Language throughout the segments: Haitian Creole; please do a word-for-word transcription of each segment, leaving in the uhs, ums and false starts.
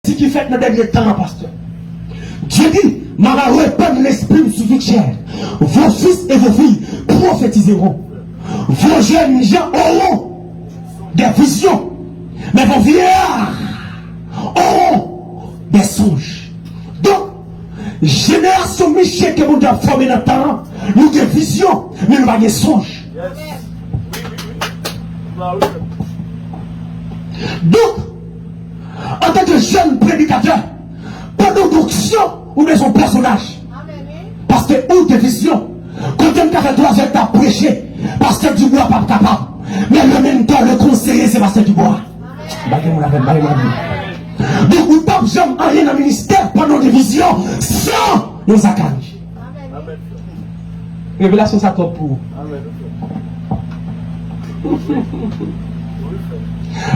profesi ki fèt nan dènye tan an, pastè. Dieu dit, m'a répandre l'esprit sur toute chair. Vos fils et vos filles prophétiseront. Vos jeunes gens auront des visions. Mais vos vieillards auront des songes. Donk, jenerasyon Miche ke Bondye ap fòme nan tan an, nou gen vizyon, men nou pa gen sonj. Donk, antanke jèn predikatè, pandan w gen onksyon, ou bezwen yon pèsonaj. Paske ou gen vizyon. Kote m ka fè twa zè t ap preche, pastè di mwen p ap kapab. Men le mentor, le konseye, se pastè Dibwa. Bagay moun avè m, bagay moun avè m. Donk, ou p ap janm anyen nan ministè pandan w gen vizyon san yon Zakari. Revelasyon sa twòp pou ou.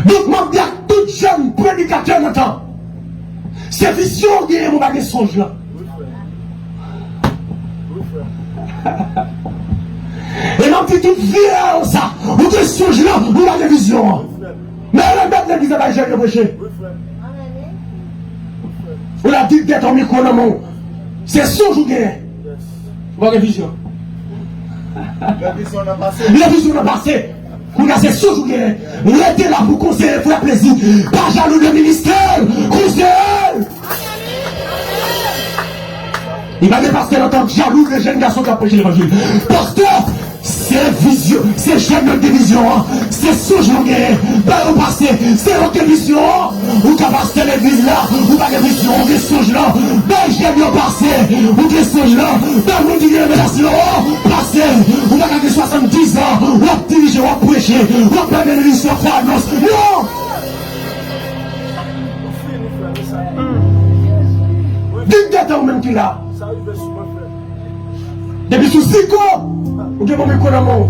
Donk, m ap di ak tout jèn predikatè nan tan, se vizyon w genyen, men w pa gen sonj lan. E m ap di tout vye sa, ou gen sonj lan, ou pa gen vizyon an. Men lè m bat legliz la bay jèn yo preche. Ou la di dèt an mikwo nan men w. Se sonj ou genyen. Ou pa gen vizyon. Lè vizyon nan pase. Kounye a se sonj ou genyen. Rete la pou konseye, fè plezi. Pa jalou de ministè l, konseye l. Li pa gen pastè nan tan jalou de jèn gason k ap preche levanjil. Pastè, se vizyon, se jèn nan gen vizyon an. Se sonj nou genyen. Ba yo pase, se yo gen vizyon an. Ou ka pastè legliz la, ou pa gen vizyon, ou gen sonj lan. Bay jèn yo pase, ou gen sonj lan. Bay moun ki gen revelasyon an, pase. Ou pa ka gen swasanndizan, w ap dirije, w ap preche, w ap bay benediksyon, w ap fè anons. Non! Vin dèt an ou menm ki la. Depi sou siko, ou gen bon mikwo nan men w.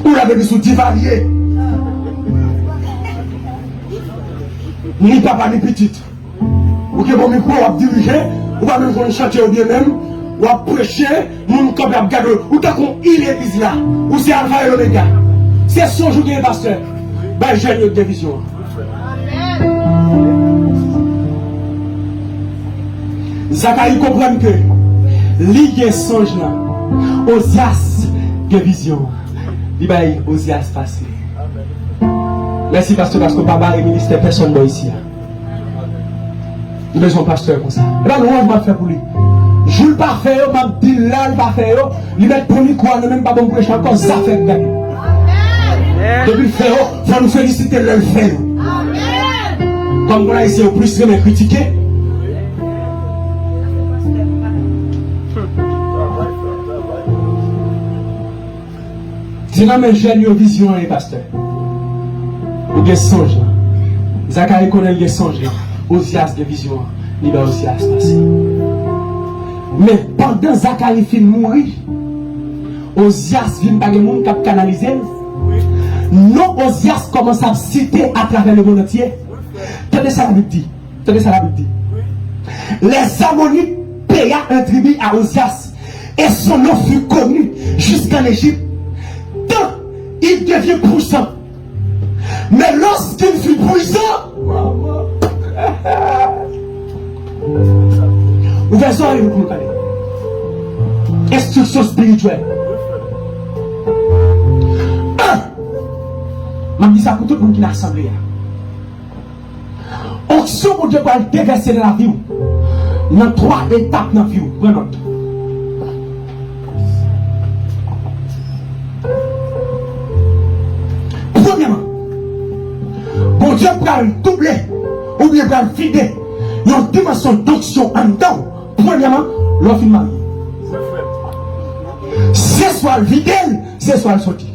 Ou la depi sou Divalye. Ni papa, ni pitit. Ou gen bon mikwo, w ap dirije, ou pa menm konn chante yo byen menm, w ap preche, moun kanpe ap gade w, ou tankou yon il legliz la, ou se alfa e omega. Se sonj ou genyen, pastè. Bay jèn yo gen vizyon an. Zakari konprann ke li gen sonj lan. Ozyas gen vizyon an. Li bay Ozyas pase. Mèsi, pastè, paske w pa bare ministè pèsonn bò isi a. M bezwen yon pastè konsa. E pa lwanj m ap fè pou li. Jou l pa fè yo, m ap di l la, l pa fè yo. Li mèt pran mikwo a nan men m, pa ban m preche ankò, zafè m gade. Depi l fè yo, fò nou felisite l lè l fè yo. Kòm pou Ayisyen yo plis renmen kritike. Se nan men jèn yo vizyon an ye, pastè. Ou gen sonj lan. Zakari konnen l gen sonj lan. Ozyas gen vizyon an. Li bay Ozyas pase. Men pandan Zakari fin mouri, Ozyas vin pa gen moun k ap kanalize l. Non Ozyas kòmanse ap site atravè lemonn antye. Tande sa Labib di. Tande sa Labib di. Les Ammonites paya un tribut à Ozias, et son nom fut connu jusqu'en Égypte. Tant il devient puissant. Mais lorsqu'il fut puissant, ouvè zòrèy nou pou nou tande. Enstriksyon espirityèl. An! M ap di sa pou tout moun ki nan asanble a. Onksyon Bondye pral devèse nan lavi w nan twa etap nan vi w. Pran nòt. Premyèman, Bondye pral double oubyen pral vide yon dimansyon donksyon anndan w. Premyèman, lè w fin marye. Se swa l vide l, se swa l soti.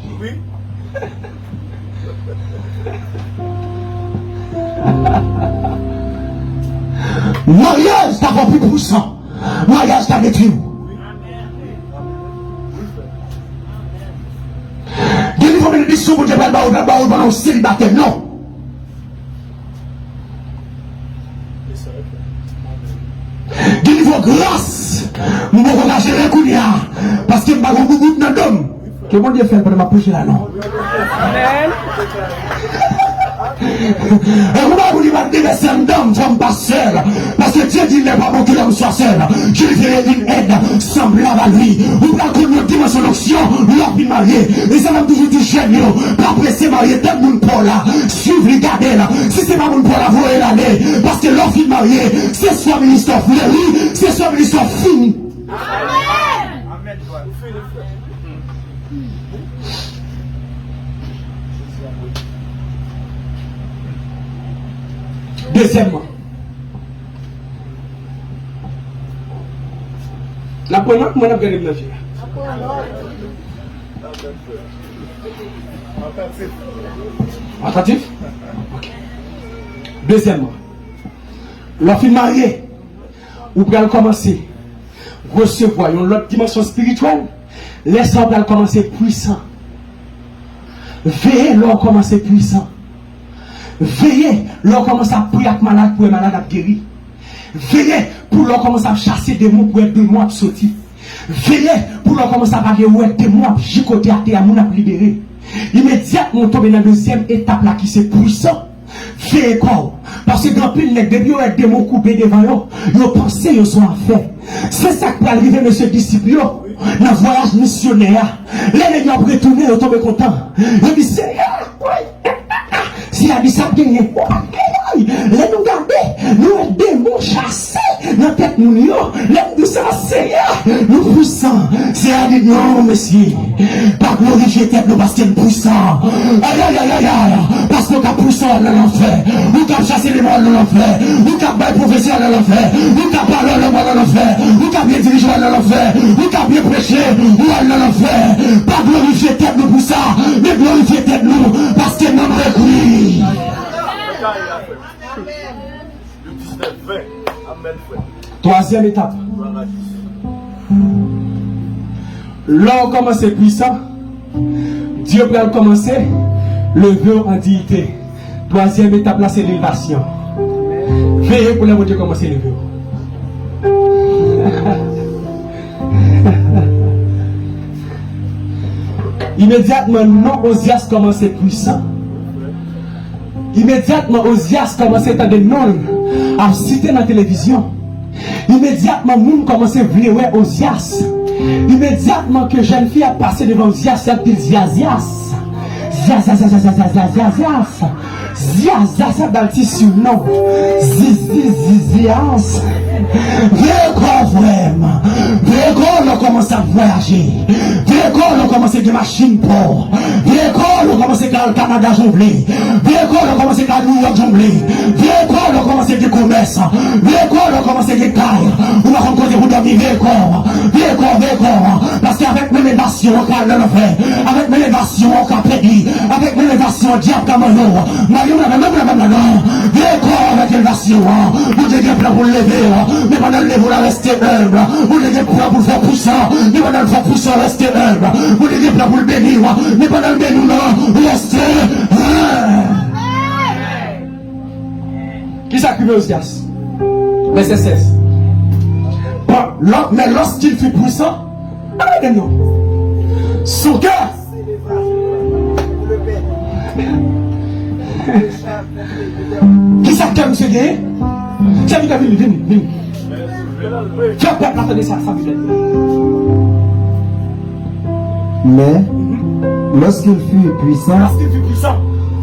Maryaj ta fè w pi pwisan. Maryaj ta detwi w. Gen nivo benediksyon Bondye pral ba ou, pral ba ou pandan w selibatè, non. Gen nivo gras, m poko ka jere kounye a, paske Ke Bondye fè l pandan m ap preche la, non. Amèn. E ou pa pou li pa desann dan m, fò m pa sèl. Paske Dye di, il n'est pas bon que l'homme soit seul. Je lui ferai une aide semblable à lui. Ou pral konn yon dimansyon lonksyon lè w fin marye. E sa m ap toujou di jèn yo, pa prese marye, tann moun pa w la. Swiv li, gade l. Si se pa moun pa w la, voye l ale. Paske lè w fin marye, se swa ministè w fleri, se swa ministè w fini. Amèn. Dezyèmman, n ap pran nòt, mwen ap gade m nan je a. Atantif? Ok. Dezyèmman, lè w fin marye, ou pral kòmanse resevwa yon lòt dimansyon espirityèl. Lè sa a, ou pral kòmanse pwisan. Veye lè w kòmanse pwisan. Veye lè w kòmanse ap priye ak malad pou wè malad ap geri. Veye pou lè w kòmanse ap chase demon pou wè demon ap soti. Veye pou lè w kòmanse ap ale, ou wè demon ap jikote atè a, moun ap libere. Imedyatman w tonbe nan dezyèm etap la ki se pwisan. Veye kò w. Paske gen anpil nèg, depi yo wè demon koube devan yo, yo panse yo se yon afè. Se sa k pral rive mesye disip yo nan vwayaj misyonè a. Lè nèg yo ap retounen, yo tonbe kontan. Yo di, Seyè, woy, Seyè a di sa ap genyen. Woy, lè nou gade, nou wè demon chase nan tèt moun yo. Lè m di sa, Seyè, nou pwisan. Seyè a di, non, mesye, pa glorifye tèt nou paske n pwisan. Ayayayayay, paske w ka pwisan w al nan lanfè. Ou ka chase demon w al nan lanfè. Ou ka bay pwofesi w al nan lanfè. Ou ka pale w al nan lanfè. Ou ka byen dirije w al nan lanfè. Ou ka byen preche w al nan lanfè. Pa glorifye tèt nou pou sa, men glorifye tèt nou paske nanm ekri. Twazyèm etap. Lè w kòmanse pwisan, Dye pral kòmanse leve w an diyite. Twazyèm etap la, se levasyon. Veye pou lè Bondye kòmanse leve w. Imedyatman, non Ozyas kòmanse pwisan. Imedyatman, Ozyas kòmanse tande non l ap site nan televizyon. Imedyatman, moun kòmanse vle wè Ozyas. Imedyatman ke jèn fi a pase devan Ozyas, y ap di l, Zyazyas. Zyazyas. Zyazyas, sa ba l ti sinon. Zizi, zizyas. Veye kò w, frè m. Veye kò w lè w kòmanse ap vwayaje. Veye kò w lè w kòmanse gen machin pa w. Veye kò w lè w kòmanse ka al Kanada jan w vle. Veye kò w lè w kòmanse ka al New York jan w vle. Veye kò w lè w kòmanse gen komès. Veye kò w lè w kòmanse gen kay. Ou pa konn kote pou dòmi, veye kò w. Veye kò w, veye kò w. Paske avèk menm elevasyon an, ou ka al nan lanfè. Avèk menm elevasyon an, ou ka pèdi. Avèk menm elevasyon an, dyab ka manyen w. Mari w la menm, menm, menm, menm, menm. Veye kò w avèk elevasyon an. Bondye gen plan pou l leve w. Men pandan l leve w la, reste enb. Bondye gen plan pou l fè w pwisan. Men pandan l fè w pwisan, reste enb. Bondye gen plan pou l beni w. Men pandan l beni w la, reste enb. Kisa k rive Ozyas? Vèsè sèz. Bon, lò-, mais lorsqu'il fut puissant, gade non. Son cœur. Kisa kè misye genyen? Sèvitè, vini, vini, vini. Fè pèp la tande sa, sa Bib la di. Mais, lorsqu'il fut puissant, Lorsqu'il fut puissant,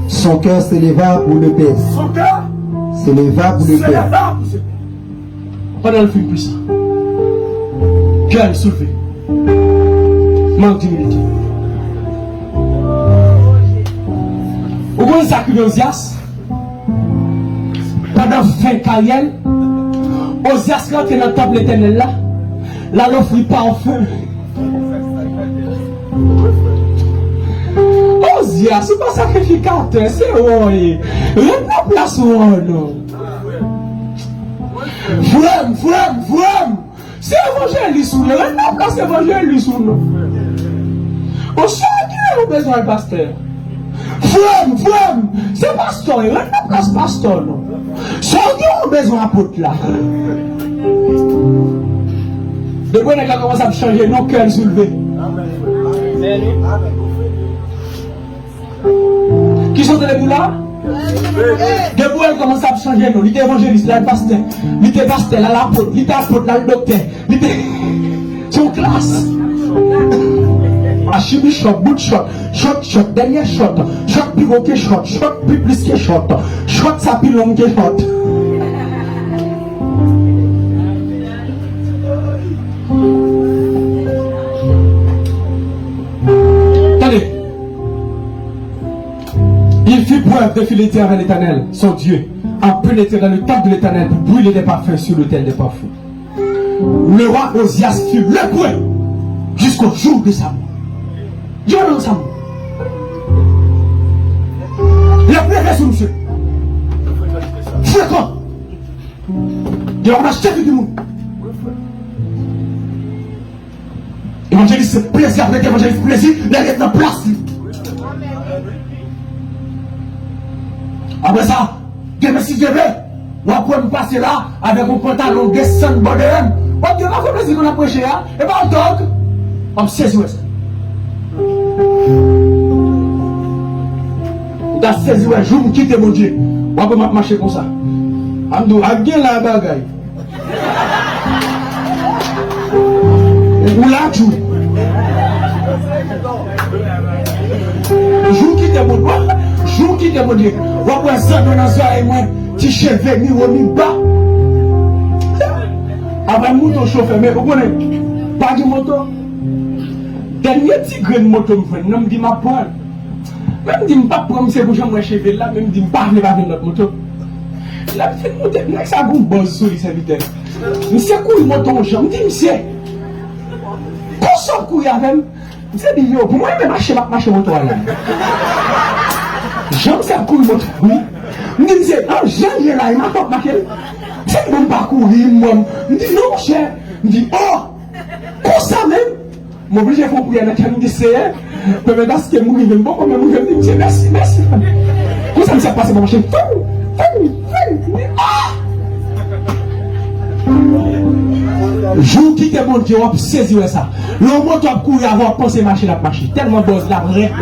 son cœur s'éleva pour le Père. Son cœur S'éleva pour le Père. S'éleva pour se Pandan l fin pwisan, kè l soulve. Mank dimilite. Ou konn sa k rive Ozyas? Pandan fen karyè l, Ozyas rantre nan tanp Letènèl la, l al ofri pafen. Ozyas, ou pa sakrifikatè, se wè w ye. Ret nan plas ou an, non. Frè m, frè m, frè m, se evanjelis ou ye, ret nan plas evanjelis ou non. Bon, sa w gen ou bezwen al pastè? Frè m, frè m, se pastè w ye, ret nan plas pastè w non. Sa w gen ou bezwen apot la. Depi nèg la kòmanse ap chanje non, kè l soulve. Ki sot legliz la? Depi w wè l kòmanse ap chanje non. Li te evanjelis, l al pastè. Li te pastè, l al apot. Li te apot, l al doktè. Li te... Se yon klas. Achibi chòt, bout chòt, chòt, chòt, dènyè chòt, chòt pi wo ke chòt, chòt pi plis ke chòt, chòt sa pi long ke chòt. Tande. Il fit boire des filets vers l'Éternel, son Dieu, en pénétrant dans le temple de l'Éternel pour brûler des parfums sur l'autel des parfums. Le roi Ozias fut lépreux jusqu'au jour de sa mort. Di yo nan sa mò. Lèprè vle sou misye. Frekan. Gen yon mache figi moun. Evanjelis se plezi ap rete evanjelis plezi, lè l ret nan plas li. Apre sa, demen si Dye vle, w ap wè m pase la avèk yon pantalon desann bò dèyè m. W ap di, "M pa fè plezi konn ap preche a, e pa yon tòg." W ap sezi wè sa. M ta sezi wè jou m kite Bondye. W ap wè m ap mache konsa. A m di w, ak gen la bagay. Ou la tjou. Jou kite Bondye, jou kite Bondye. W ap wè zanno nan zòrèy mwen, ti cheve mi wo mi ba. Apre m monte yon chofè, men ou konnen, pa gen moto. Dènye ti grenn moto m jwenn nan, m di m ap pran l. Men m di m p ap pran misye pou jan m wè cheve l la, men m di m pa vle pa vin lòt moto. Lè m fin moute, nèg sa gon bòz sou li, sèvitè. Misye kouri moto yon jan, m di misye, konsa w kouri avè m? Misye di, yo, pou mwen, men mache m ap mache moto a la. Jan misye ap kouri moto, wi. M di misye, an, jan l ye la, e mache w ap mache l? Misye di, bon, m pa kouri, m wè m. M di, non, monchè. M di, oh, konsa menm? M oblije fè yon priyè nan kè m, m di, Seyè, pèmèt aske m rive, m poko, men m rive, m di, Mesye, mèsi, mèsi. Konsa misye ap pase pa mache, fou, fou, fou, m di, ah! Jou w kite Bondye, w ap sezi wè sa. Lè yon moto ap kouri avè w, w ap panse machin ap mache. Tèlman bòz la ap rèd.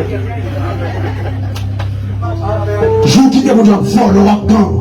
Jou w kite Bondye, w ap vòlè, w ap gang,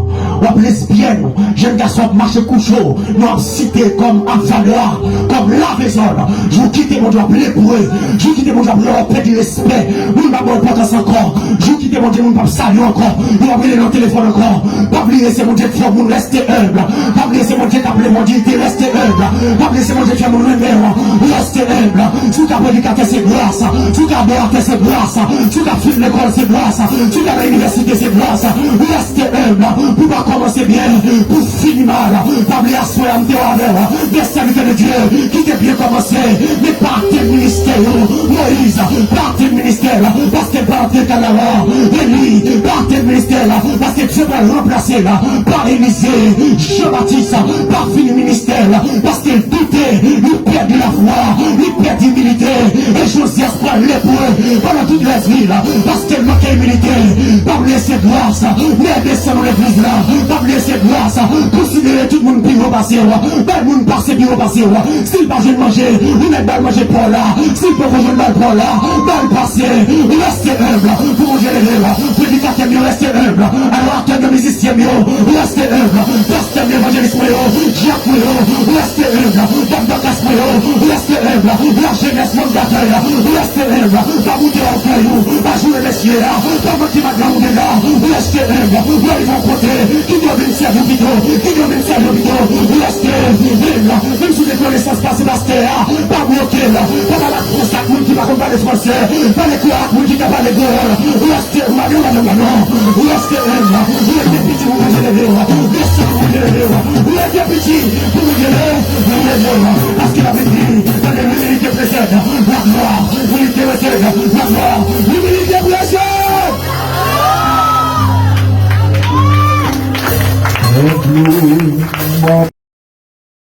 w ap lesbyèn, jèn gason ap mache kouche w, nou ap site kòm ap valè, kòm lavezòn. Jou w kite Bondye, w ap lepre. Jou w kite Bondye, w ap lè w pèdi respè. Moun pa ba w enpòtans ankò. Jou w kite Bondye, moun p ap salye w ankò. Yo p ap rele nan telefòn ankò. Pa bliye se Bondye k fè moun reste humble. Pa bliye se Bondye k ap lè moun dirite reste humble. Pa bliye se Bondye k fè moun renmen w. Reste humble. Si w ka predikatè, se gras. Si w ka adoratè, se gras. Si w ka fin lekòl, se gras. Si w ka nan inivèsite, se gras. Reste humble. Pou w pa kòmanse byen, pou w fini mal. Pa bliye aswè a m te avè w. Des serviteurs de Dieu ki te byen kòmanse, men pa atenn ministè yo. Moyiz pa atenn ministè l, paske l pa antre Kanaan. Eli pa atenn ministè l, paske Dye pral ranplase l pa Elize. Jan Batis pa fini ministè l, paske l doute, li pèdi lafwa, li pèdi imilite. E Jozyas pral lepre pandan tout rès vi l, paske l manke imilite. Pa bliye se gras, men desann nan legliz la. Pa bliye se gras, konsidere tout moun pi wo pase w, bay moun pase pi wo pase w. Si l pa jwenn manje, ou mèt ba l manje pa w la. Si l poko jwenn, ba l pa w la, ba l pase. Reste humble pou Bondye leve w. Predikatè m yo, reste humble. Adoratè m yo, mizisyen m yo, reste humble. Pastè m yo, evanjelis mwen yo, dyak mwen yo, reste humble. Dam dòkas mwen yo, reste humble. Lajenès, manm datè, reste humble. Pa moute ògèy ou, pa joure mesye a, pa manke madanm ou deja, reste humble. Lè w rive yon kote, kite yo vin sèvi w pito, kite yo vin sèvi w pito, reste humble. Menm si w gen konesans pase pastè a, pa bloke l, pa pale ak fwans ak moun ki pa konn pale fransè, pale kreyòl ak moun ki ka pale kreyòl, reste humble, non, non, non, non, reste humble. Lè w te piti pou Bondye leve w, desann pou Bondye leve w, lè w te piti pou